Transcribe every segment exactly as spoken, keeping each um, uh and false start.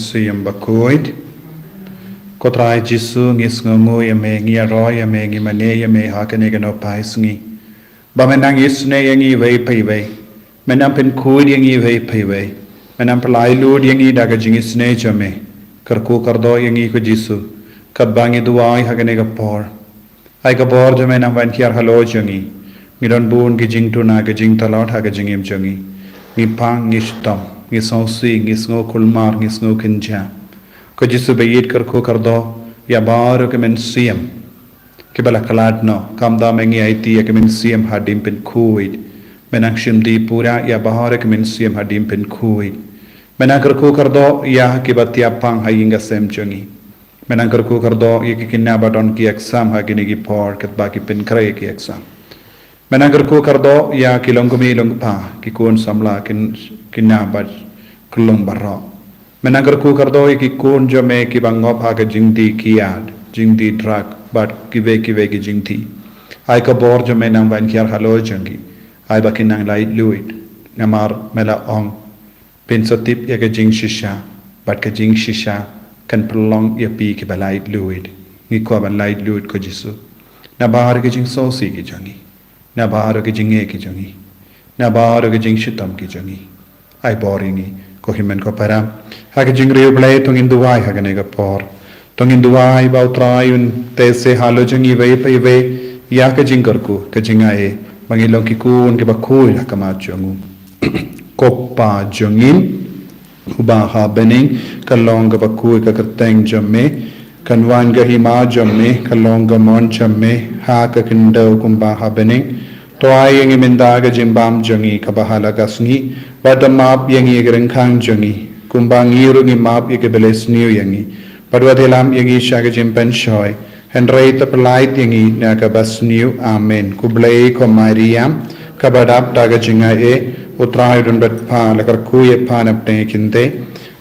Siem bakhuid. Ko Trai Jisu, ngi sngewnguh ïa me, ngi ïaroh ïa me, ngi mane ïa me ha kane ka nohpait sngi. Ba me nang isynei ïa ngi iwei pa iwei. Me nang pynkhuid ïa ngi iwei pa iwei. Me nang pyllait lut ïa ngi da ka jingisynei jong me. Kyrkhu kyrdoh ïa ngi ko Jisu. Katba ngi duwai ha kane ka por. Ai ka bor jong me nang wan hiar halor jong ngi. Ngi don bun ki jingduna, ki jingtlot ha ka jingim jong ngi. Ngi pang, ngi shitom, ngi sngewsih, ngi sngew kulmar, ngi sngew kynjah. Ko Jisu ba ïeit, kyrkhu kyrdoh ïa baroh ki mynsiem kiba la khlad noh, kam da me ngi aiti ïa ki mynsiem hadien pynkhuid. Me nang shim dih pura ïa baroh ki mynsiem hadien pynkhuid. Me nang kyrkhu kyrdoh ïa kiba thiah pang ha ïing ha sem jong ngi. Me nang kyrkhu kyrdoh ïa ki khynnah ba don ki exam ha kine ki por katba ki pynkhreh ïa ki exam. Me nang kyrkhu kyrdoh ïa ki longkmie longkpa, ki khun samla, ki khynnah bad ki longkmie baroh. Me nang kyrkhu kyrdoh ïa ki khun jong me kiba ngop ha ka jingdih kiad, jingdih drug bad kiwei kiwei ki jingdih. Ai ka bor jong me nang wan hiar halor jong ki. Ai ba kin nang laitluid. Namar me la ong, phin sa tip ïa ka jingshisha, bad ka jingshisha kan pynlong ïa phi kiba laitluid. Ngi kwah ban laitluid ko Jisu. Na baroh ki jingsngewsih ki jong ngi. Na baroh ki jingeh ki jong ngi. Na baroh ki jingshitom ki jong ngi. Ai bor ïa ngi, ko hynmen ko para. Ha ka jingriewblei to ngin duwai ha kane ka por. To ngin duwai ba U Trai un teh se halor jong ngi iwei pa iwei ïa ka jingkyrkhu, ka jingai, ba ngin long ki khun kiba khuid ha khmat jong u. Ko Pa jong ngi uba ha bneng, kan long kaba khuid ka kyrteng jong me, kan wan ka hima jong me, kan long ka mon jong me ha ka khyndew kumba ha bneng. To ai ïa ngi mynta ka jingbam jong ngi kaba ha la ka sngi, bad to map ïa ngi ïa ki ryngkang jong ngi, kumba ngi ruh ngi map ïa kiba leh sniew ïa ngi. Bad wat ïalam ïa ngi sha ka jingpynshoi, hynrei to pyllait ïa ngi na kaba sniew. Amen. Khublei ko Maria, kaba dap da ka jingai, U Trai u don bad pha, la kyrkhu ïa pha na pdeng ki kynthei,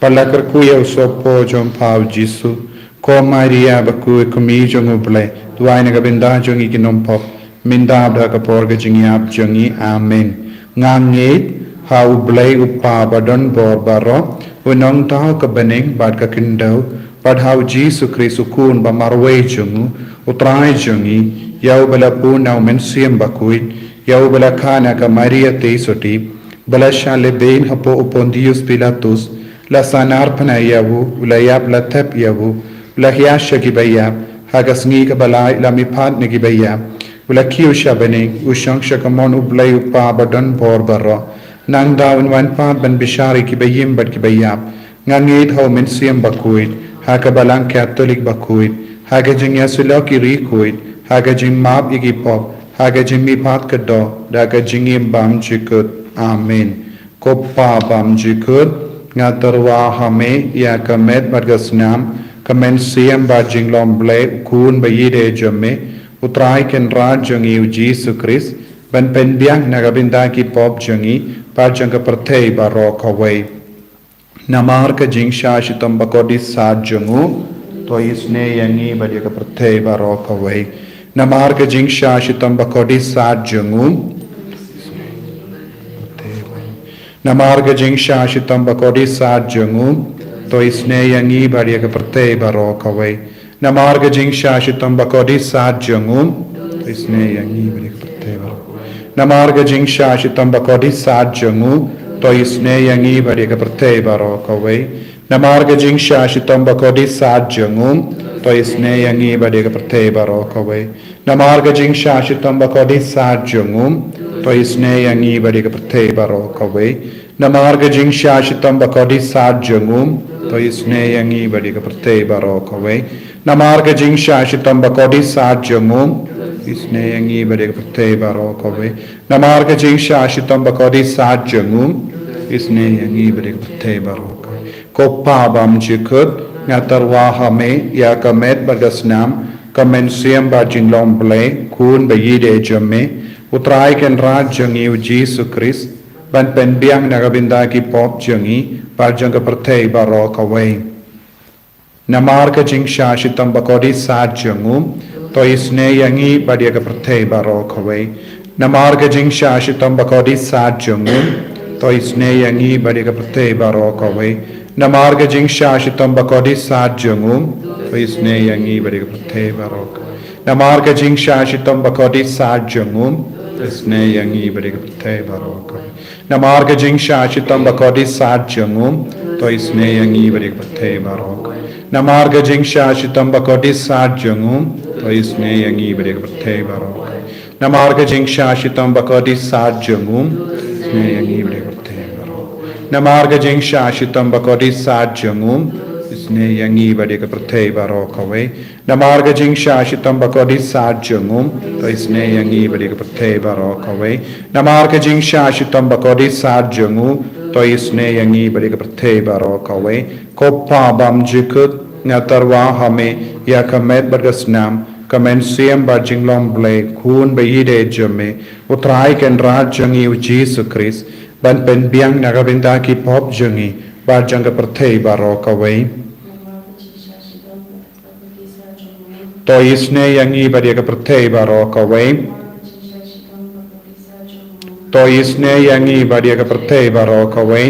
bad la kyrkhu ïa u sohpor jong pha U Jisu. Ko Maria bakhuid, kmie jong U Blei, duwai na ka bynta jong ngi ki nongpop, mynta bad ha ka por ka jingïap jong ngi. Amen. Nga ngeit ha U Blei U Kpa ba don bor baroh, U Nongthaw ka bneng bad ka khyndew, bad ha U Jisu Khrist U Khun ba marwei jong u, U Trai jong ngi, ïa uba la bun na U Mynsiem Bakhuid, ïa uba la kha na ka Maria Theisotti, ba la shah lehbeiñ hapoh u Pontius Pilatus, la sahnarphna ïa u, u la ïap, la thep ïa u, u la hiar sha kiba ïap, ha ka sngi kaba lai la mihpat na kiba ïap, u la kiew sha bneng, u shong sha kamon U Blei U Kpa ba don bor baroh. Nangta un wan pat ban bishar ïa kiba im bad kiba ïap. Nga ngeit ha U Mynsiem Bakhuid, ha ka Balang Katholik bakhuid, ha ka jingïasyllok ïa ki riewkhuid, ha ka jingmap ïa ki pop, ha ka jingmihpat ka doh, da ka jingim bymjukut. Amen. Ko Pa bymjukut, nga tyrwa ha me ïa ka met bad ka snam, ka mynsiem bad jinglong Blei, U Khun ba ïeit jong me, U Trai Kynrad jong ngi U Jisu Khrist, ban pynbiang na ka bynta ki pop jong ngi bad jong ka pyrthei baroh kawei. Namar ka jingshah shitom bakordit sat jong u, to isynei ïa ngi bad ïa ka pyrthei baroh kawei. Namar ka jingshah shitom bakordit sat jong u, namar ka jingshah shitom bakordit sat jong u, to isynei ïa ngi bad ïa ka pyrthei baroh kawei. Namar ka jingshah shitom bakordit sat jong u, to isynei ïa ngi bad ïa ka pyrthei baroh. Namar ka jingshah shitom bakordit sat jong u, to isynei ïa ngi bad ïa ka pyrthei baroh kawei. Namar ka jingshah shitom bakordit sat jong u, to isynei ïa ngi bad ïa ka pyrthei baroh kawei. Namar ka jingshah shitom bakordit sat jong u, to isynei ïa ngi bad ïa ka pyrthei baroh kawei. Namar ka jingshah shitom bakordit sat jong u, to isynei ïa ngi bad ïa ka pyrthei baroh kawei. Namar ka jingshah shitom bakordit sat jong u, isynei ïa ngi bad ïa ka pyrthei baroh kawei. Namar ka jingshah shitom bakordit sat jong u, isynei ïa ngi bad ïa ka pyrthei baroh kawei. Ko Pa bymjukut, nga tyrwa ha me ïa ka met bad ka snam, ka mynsiem bad jinglong Blei, Khun ba ïeit jong me, U Trai Kynrad jong ngi U Jisu Khrist, ban pynbiang na ka bynta ki pop jong ngi bad jong ka pyrthei baroh kawei. Namar ka jingshah shitom bakordit sat jong u, to isynei ïa ngi bad ïa ka pyrthei baroh kawei. Namar ka jingshah shitom bakordit sat jong u, to isynei ïa ngi bad ïa ka pyrthei baroh kawei. Namar ka jingshah shitom bakordit sat jong u, to isynei ïa ngi bad ïa ka pyrthei baroh. Namar ka jingshah shitom bakordit sat jong u, to isynei ïa ngi bad ïa ka pyrthei baroh. Namar ka jingshah shitom bakordit sat jong u, to isynei ïa ngi bad ïa ka pyrthei baroh. Namar ka jingshah shitom bakordit sat jong u, to isynei ïa ngi bad ïa ka pyrthei baroh. Namar ka jingshah shitom bakordit sat jong u, isynei ïa ngi bad ïa ka pyrthei baroh. Namar ka jingshah shitom bakordit sat jong u, isynei ïa ngi bad ïa ka pyrthei baroh kawei. Namar ka jingshah shitom bakordit sat jong u, to isynei ïa ngi bad ïa ka pyrthei baroh kawei. Namar ka jingshah shitom bakordit sat jong u, to isynei ïa ngi bad ïa ka pyrthei baroh kawei. Ko Pa bymjukut, nga tyrwa ha me ïa ka met bad ka snam, ka mynsiem bad jinglong Blei, Khun ba ïeit jong me, U Trai Kynrad jong ngi U Jisu Khrist, ban pynbiang na ka bynta ki pop jong ngi bad jong ka pyrthei baroh kawei. To isynei ïa ngi bad ïa ka pyrthei baroh kawei. To isynei ïa ngi bad ïa ka pyrthei baroh kawei.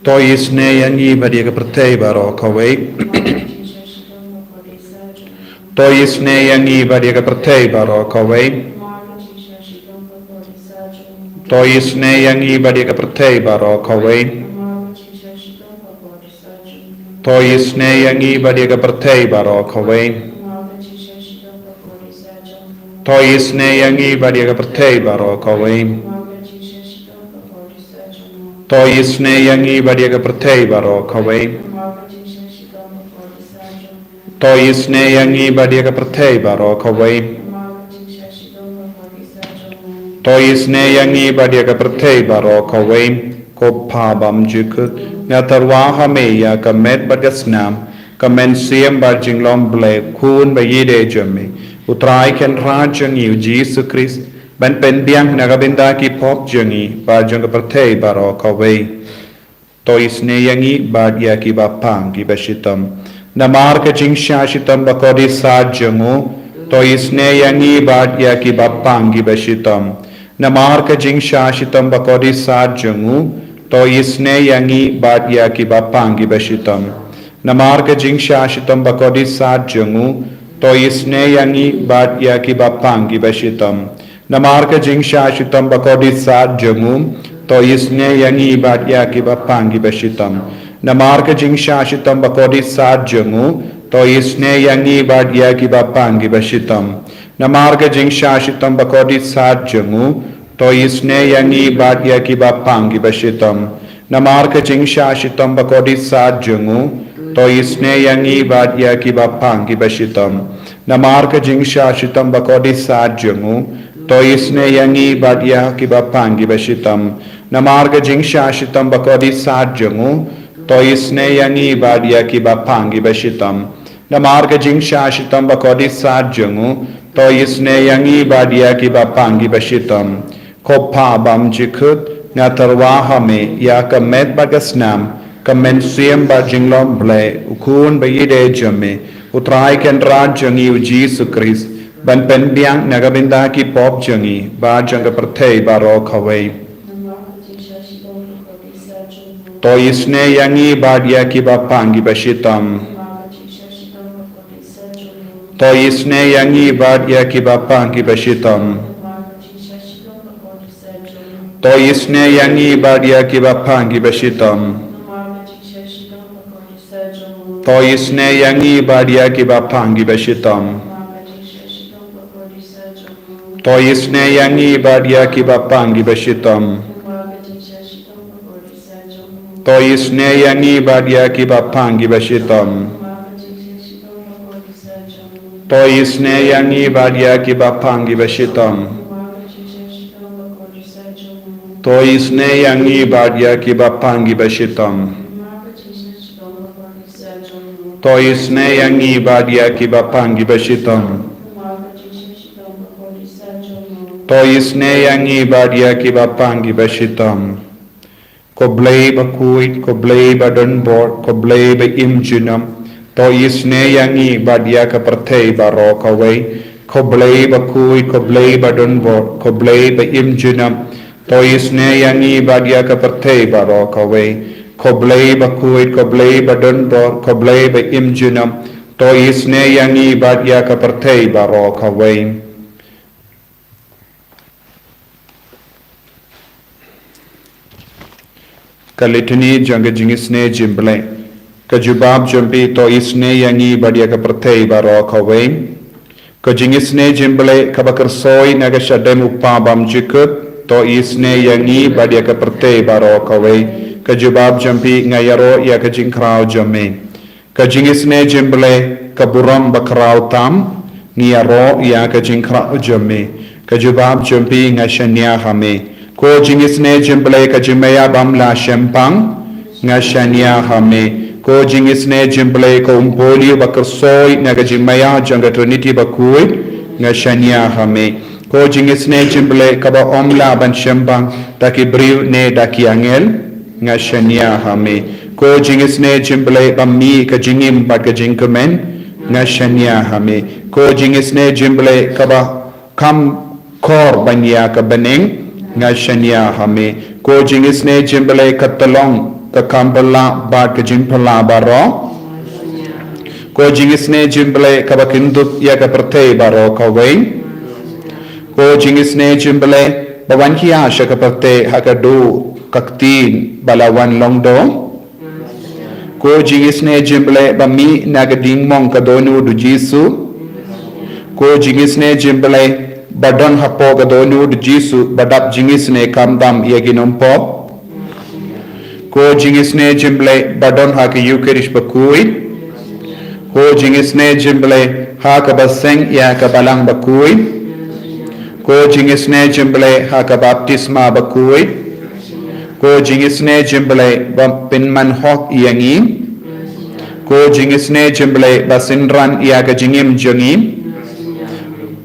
To isynei ïa ngi bad ïa ka pyrthei baroh kawei. To isynei ïa ngi bad ïa ka pyrthei baroh kawei. To isynei ïa ngi bad ïa ka pyrthei baroh kawei. To isynei ïa ngi bad ïa ka pyrthei baroh kawei. To isynei ïa ngi bad ïa ka pyrthei baroh kawei. To isynei ïa ngi bad ïa ka pyrthei baroh kawei. To isynei ïa ngi bad ïa ka pyrthei baroh kawei. To isynei ïa ngi bad ïa ka pyrthei baroh kawei. Ko Pa bymjukut, nga tyrwa ha me ïa ka met bad ka snam, ka mynsiem bad jinglong Blei, Khun ba ïeit jong me, U Trai Kynrad jong ngi U Jisu Khrist, ban pynbiang na ka bynta ki pop jong ngi bad jong ka pyrthei baroh kawei. To isynei ïa ngi bad ïa kiba pang kiba shitom. Namar ka jingshah shitom bakordit sat jong u, to isynei ïa ngi bad ïa kiba pang kiba shitom. Namar ka jingshah shitom bakordit sat jong u, to isynei ïa ngi bad ïa kiba pang kiba shitom. Namar ka jingshah shitom bakordit sat jong u, to isynei ïa ngi bad ïa kiba pang kiba shitom. Namar ka jingshah shitom bakordit sat jong u, to isynei ïa ngi bad ïa kiba pang kiba shitom. Namar ka jingshah shitom bakordit sat jong u, to isynei ïa ngi bad ïa kiba pang kiba shitom. Namar ka jingshah shitom bakordit sat jong u, to isynei ïa ngi bad ïa kiba pang kiba shitom. Namar ka jingshah shitom bakordit sat jong u, to isynei ïa ngi bad ïa kiba pang kiba shitom. Namar ka jingshah shitom bakordit sat jong u, to isynei ïa ngi bad ïa kiba pang kiba shitom. Namar ka jingshah shitom bakordit sat jong u, to isynei ïa ngi bad ïa kiba pang kiba shitom. Namar ka jingshah shitom bakordit sat jong u, to isynei ïa ngi bad ïa kiba pang kiba shitom. Ko Pa bymjukut, nga tyrwa ha me ïa ka met bad ka snam, ka mynsiem bad jinglong Blei, U Khun ba ïeit jong me, U Trai Kynrad jong ngi U Jisu Khrist, ban pynbiang na ka bynta ki pop jong ngi bad jong ka pyrthei baroh kawei. To isynei ïa ngi bad ïa kiba pang kiba shitom. To isynei ïa ngi bad ïa kiba pang kiba shitom. To isynei ïa ngi bad ïa kiba pang kiba shitom. To isynei ïa ngi bad ïa kiba pang kiba shitom. To isynei ïa ngi bad ïa kiba pang kiba shitom. To isynei ïa ngi bad ïa kiba pang kiba shitom. To isynei ïa ngi bad ïa kiba pang kiba shitom. To isynei ïa ngi bad ïa kiba pang kiba shitom. To isynei ïa ngi bad ïa kiba pang kiba shitom. To isynei ïa ngi bad ïa kiba pang kiba shitom. Ko Blei bakhuid, ko Blei badonbor, ko Blei ba im junom. To isynei ïa ngi bad ïa ka pyrthei baroh kawei. Ko Blei bakhuid, ko Blei badonbor, ko Blei ba im junom. To isynei ïa ngi bad ïa ka pyrthei baroh kawei. Ko Blei bakhuid, ko Blei badonbor, ko Blei ba im junom. To isynei ïa ngi bad ïa ka pyrthei baroh kawei. Ka Litany jong ka jingisynei jingblei. Ka jubab jong phi, to isynei ïa ngi bad ïa ka pyrthei baroh kawei. Ka jingisynei jingblei kaba kyrsoi na ka shadem u Pa bymjukut, to isynei ïa ngi bad ïa ka pyrthei baroh kawei. Ka jubab jong phi, nga ïaroh ïa ka jingkhraw jong me. Ka jingisynei jingblei ka burom bakhraw tam, ngi ïaroh ïa ka jingkhraw jong me. Ka jubab jong phi, nga shaniah ha me. Ko jingisynei jingblei ka jingmaïa bym lah shemphang, nga shaniah ha me. Ko jingisynei jingblei ka umpohliew ba kyrsoi na ka jingmaïa jong ka Trinity bakhuid, nga shaniah ha me. Ko jingisynei jingblei kaba ym lah ban shemphang da ki briew ne da ki angel, nga shaniah ha me. Ko jingisynei jingblei ba mih ka jingim bad ka jingkmen, nga shaniah ha me. Ko jingisynei jingblei kaba kham khor ban ïa ka bneng, nga shaniah ha me. Ko jingisynei jingblei ka tyllong, ka kham phylla bad ka jingphylla baroh. Ko jingisynei jingblei kaba kyndup ïa ka pyrthei baroh kawei. Ko jingisynei jingblei ba wan khia sha ka pyrthei ha ka duh ka ktien ba la wan long doh. Ko jingisynei jingblei ba mih na ka diengmong ka dohnud u Jisu. Ko jingisynei jingblei ba don hapoh ka dohnud u Jisu ba dap jingisynei khamtam ïa ki nongpop. Ko jingisynei jingblei ba don ha ka Eucharist bakhuid. Ko jingisynei jingblei ha kaba seng ïa ka balang bakhuid. Ko jingisynei jingblei ha ka baptisma bakhuid. Ko jingisynei jingblei ba pynman hok ïa ngi. Ko jingisynei jingblei ba synran ïa ka jingim jong ngi.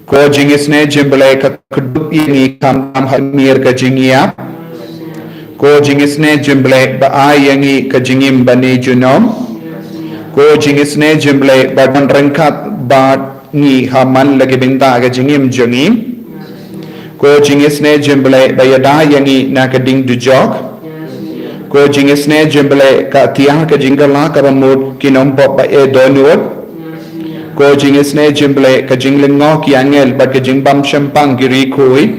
Ko jingisynei jingblei ka kdup ïa ngi khamtam ha mier ka jingïap. Ko jingisynei jingblei ba ai ïa ngi ka jingim bani junom. Ko jingisynei jingblei ba don ryngkat bad ngi ha man la ki bynta ka jingim jong ngi. Ko jingisynei jingblei ba ïada ïa ngi na ka ding dujok. Ko jingisynei jingblei ka thiah ka jingkylla kaba mut ki nongpop ba eh dohnud. Ko jingisynei jingblei ka jinglyngngoh ki angel bad ka jingbym shemphang ki riewkhuid.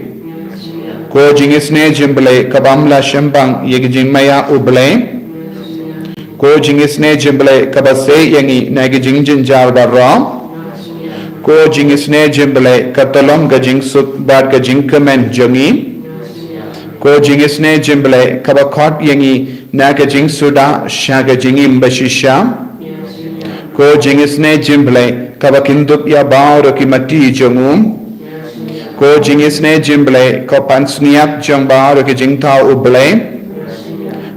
Ko jingisynei jingblei ka bym lah shemphang ïa ka jingmaïa u Blei. Ko jingisynei jingblei kaba sei ïa ngi na ka jingjynjar baroh. Ko jingisynei jingblei ka tyllong ka jingsuk bad ka jingkmen jong ngi. Ko jingisynei jingblei kaba khot ïa ngi na ka jingsuda sha ka jingim bashisha. Ko jingisynei jingblei kaba kyndup ïa baroh ki mati jong u. Ko jingisynei jingblei ka pansngiat jong baroh ki jingthaw u Blei.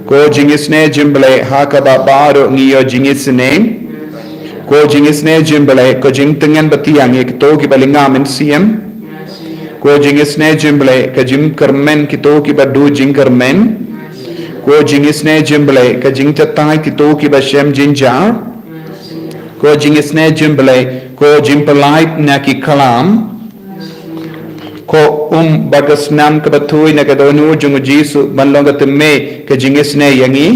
Ko jingisynei jingblei ha kaba baroh ngi ïoh jingisynei. Ko jingisynei jingblei ka jingtngen batiang ïa kito kiba lynga mynsiem. Ko jingisynei jingblei ka jingkyrmen kito kiba duh jingkyrmen. Ko jingisynei jingblei ka jingjatai kito kiba shem jynjar. Ko jingisynei jingblei ko jingpyllait na ki khlam. Ko um bad ka snam kaba thuid na ka dohnud jong u Jisu ban long ka thymmei ka jingisynei ïa ngi,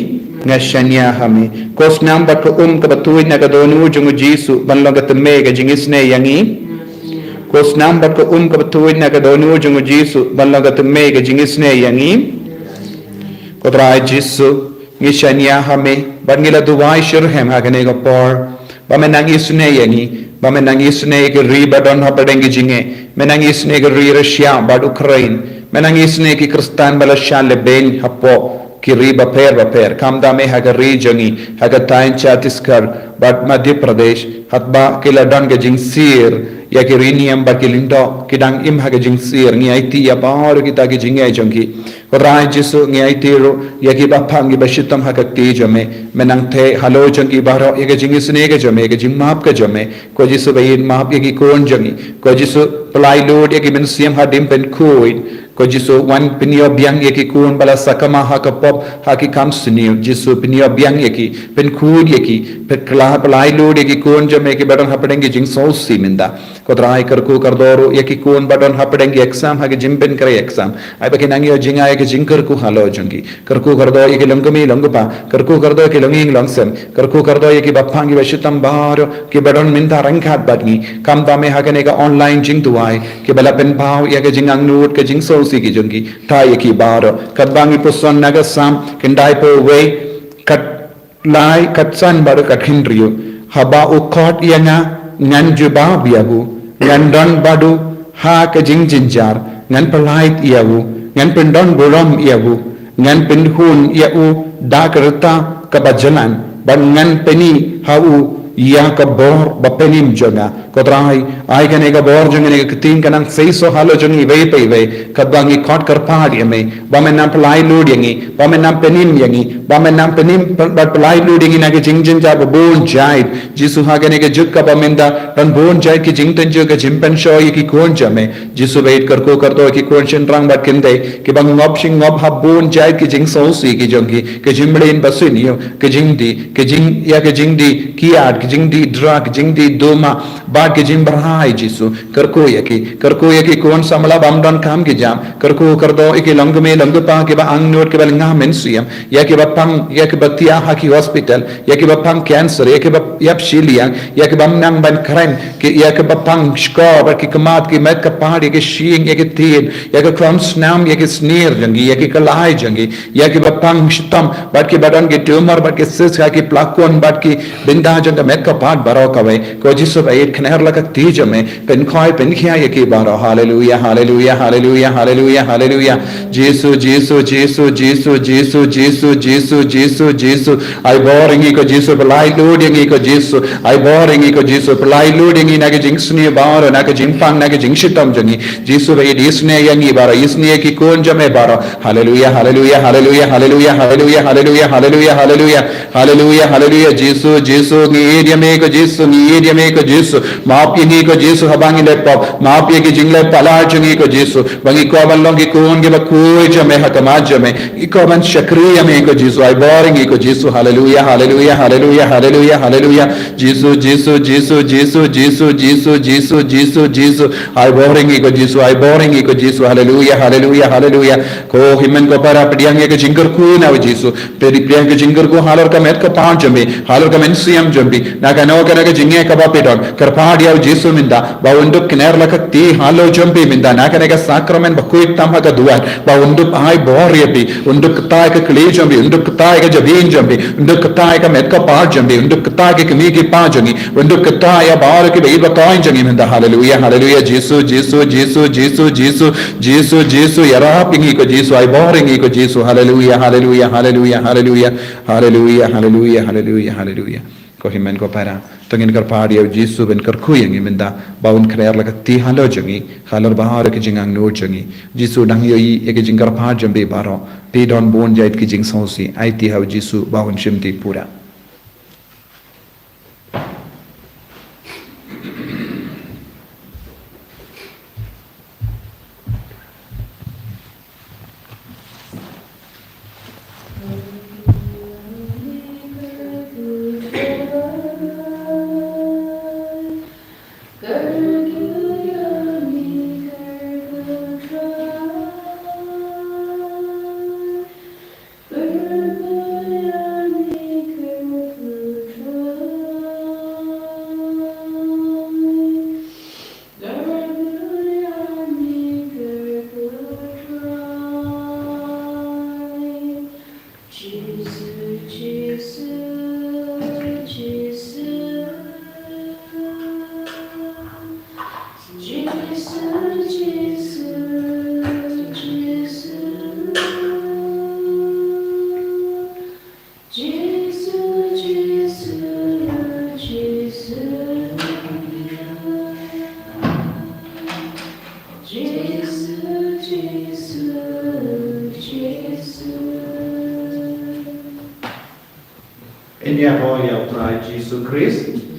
nga shaniah ha me. Ko snam bad ka um kaba thuid na ka dohnud jong u Jisu ban long ka thymmei ka jingisynei ïa ngi. Ko snam bad ka um kaba thuid na ka dohnud jong u Jisu ban long ka thymmei ka jingisynei ïa ngi. Ko Trai Jisu, ngi shaniah ha me bad ngi la duwai shitrhem ha kane ka por ba me nang isynei ïa ngi, ba me nang isynei ïa ki ri ba don hapdeng ki jingeh, me nang isynei ïa ki ri Russia bad Ukraine, me nang isynei ïa ki Khristan ba la shah lehbeiñ hapoh ki ri bapher bapher, khamtam eh ha ka ri jong ngi, ha ka thaiñ Chhattisgarh bad Madhya Pradesh, haba ki la don ka jingsir ïa ki riniam bad ki lyngdoh, ki dang im ha ka jingsir. Ngi aiti ïa baroh kita ki jingeh jong ki. Ko Trai Jisu, ngi aiti ruh ïa kiba phang kiba shitom ha ka kti jong me. Me nang theh halor jong ki baroh ïa ka jingisynei ka jong me, ka jingmap ka jong me. Ko Jisu, ba ïeit map ïa ki khun jong ngi. Ko Jisu, pyllait lut ïa ki mynsiem hadien pynkhuid. Ko Jisu, wan pynïoh biang ïa ki khun ba la sakma ha ka pop, ha ki kam sniew. Jisu, pynïoh biang ïa ki, pynkhuid ïa ki, pynkylla, pyllait lut ïa ki khun jong me kiba don hapdeng ki jingsngewsih mynta. Ko Trai, kyrkhu kyrdoh ruh ïa ki khun ba don hapdeng ki exam, ha ki jingpynkhreh exam. Ai ba kin nang ïoh jngai ïa ki jingkyrkhu halor jong ki. Kyrkhu kyrdoh ïa ki long kmie long kpa, kyrkhu kyrdoh ïa ki long ïing long sem, kyrkhu kyrdoh ïa kiba pang kiba shitom baroh, kiba don mynta ryngkat bad ngi. Khamtam eh ha kane ka online jingduwai, kiba la pynpaw ïa ka jingangnud ka jingsngewsih ki jong ki. Thait ïa ki baroh. Katba ngi puson na ka Salm khyndaiphew wei, kat lai, kat san bad kat hynriew. Haba u khot ïa nga, ngan jubab ïa u, ngan don bad u ha ka jingjynjar, ngan pyllait ïa u, ngan pyndon burom ïa u, ngan pynhun ïa u da ka rta kaba jlan, bad ngan pyni ha u ïa ka bor bapynim jong nga. Ko Trai, ai kane ka bor jong kane ka ktien kan nang seisoh halor jong ngi iwei pa iwei, katba ngi khot kyrpad ïa me, ba men nang pyllait lut ïa ngi, ba men nang pynim ïa ngi, ba men nang pynim, py-, ba pyllait lut ïa ngi na ka jingjynjar ba bun jait. Jisu, ha kane ka juk kaba mynta don bun jait ki jingtynjuh ka jingpynshoi ïa ki khun jong me. Jisu, bad kyrkhu kyrdoh ïa ki khun shynrang bad kynthei kiba ngop shi ngop ha bun jait ki jingsngewsih ki jong ki, ki jingmlien ba sniew, ki jingdih, ki jing, ïa ki jingdih kiad, ki jingdih drug, ki jingdih duma, bad ki jingbrai. Jisu, kyrkhu ïa ki, kyrkhu ïa ki khun samla bym don kam ki jam, kyrkhu kyrdoh ïa ki long kmie long kpa kiba angnud, kiba lynga mynsiem, ïa kiba pang, ïa kiba thiah ha ki hospital, ïa kiba pang cancer, ïa kiba ïap shiliang, ïa kiba ym nang ban kren, ki, ïa kiba pang shkor, bad ki khmat, ki met kyrpad, ïa ki shyieng, ïa ki ktien, ïa ki khlem snam, ïa ki snier jong ki, ïa ki kyllai jong ki, ïa kiba pang shitom, bad kiba don ki tumor, bad ki cyst, ha ki plakon, bad ki bynta jong ka met kyrpad baroh kawei. Ko Jisu, bad khner la ka kti jong me, pynkhoi pynkhia ïa ki baroh. Haleluia, haleluia, haleluia, haleluia, haleluia. Jisu, Jisu, Jisu. Ai bor ïa ngi ko Jisu, pyllait lut ïa ngi ko Jisu. Ai bor ïa ngi ko Jisu, pyllait lut ïa ngi na ka jingsniew baroh, na ka jingpang, na ka jingshitom jong ngi. Jisu, bad isynei ïa ngi baroh, isynei ïa ki khun jong me baroh. Haleluia, haleluia, haleluia, haleluia, haleluia, haleluia, haleluia, haleluia. Haleluia, haleluia, Jisu, Jisu, ngi ïeit ïa me ko Jisu, ngi ïeit ïa me ko Jisu. Map ïa ngi ko Jisu, haba ngi leh pop, map ïa ki jingleh palat jong ngi ko Jisu. Ba ngi kwah ban long ki khun kiba khuid jong me ha khmat jong me. Ngi kwah ban shakri ïa me ko Jisu, ai bor ïa ngi ko Jisu. Haleluia, haleluia, haleluia, haleluia, haleluia. Jisu, Jisu, Jisu, Jisu, Jisu, Jisu, Jisu, Jisu, Jisu. Ai bor ïa ngi ko Jisu, ai bor ïa ngi ko Jisu. Haleluia, haleluia, haleluia. Ko hynmen ko para, pdiang ïa ka jingkyrkhu na u Jisu. Pdiang ïa ka jingkyrkhu halor ka met kyrpad jong phi, halor ka mynsiem jong phi. Na kano kano ka jingeh kaba phi don, kyrpad ïa u Jisu mynta, ba un dup kner la ka kti halor jong phi mynta. Na kane ka sakramen ba khuid tam ha ka duwan, ba un dup ai bor ïa phi, un dup kta ïa ka kli jong phi, un dup kta ïa ka jabieng jong phi, un dup kta ïa ka met kyrpad jong phi, un dup kta ïa ka kmie ki kpa jong ngi, un dup kta ïa baroh kiba ïeit ba koit jong ngi mynta. Haleluia, haleluia, Jisu, Jisu, Jisu, Jisu, Jisu, Jisu, Jisu, ïarap ïa ngi ko Jisu, ai bor ïa ngi ko Jisu. Haleluia, haleluia, haleluia, haleluia, haleluia, haleluia, haleluia, haleluia. Ko hynmen ko para, to ngin kyrpad ïa u Jisu ban kyrkhu ïa ngi mynta, ba un kner la ka kti halor jong ngi, halor baroh ki jingangnud jong ngi. Jisu dang ïohi ïa ki jingkyrpad jong phi baroh, phi don bun jait ki jingsngewsih, aiti ha u Jisu ba un shimti pura. Ngin ïaroh ïa u Trai Jisu Khrist.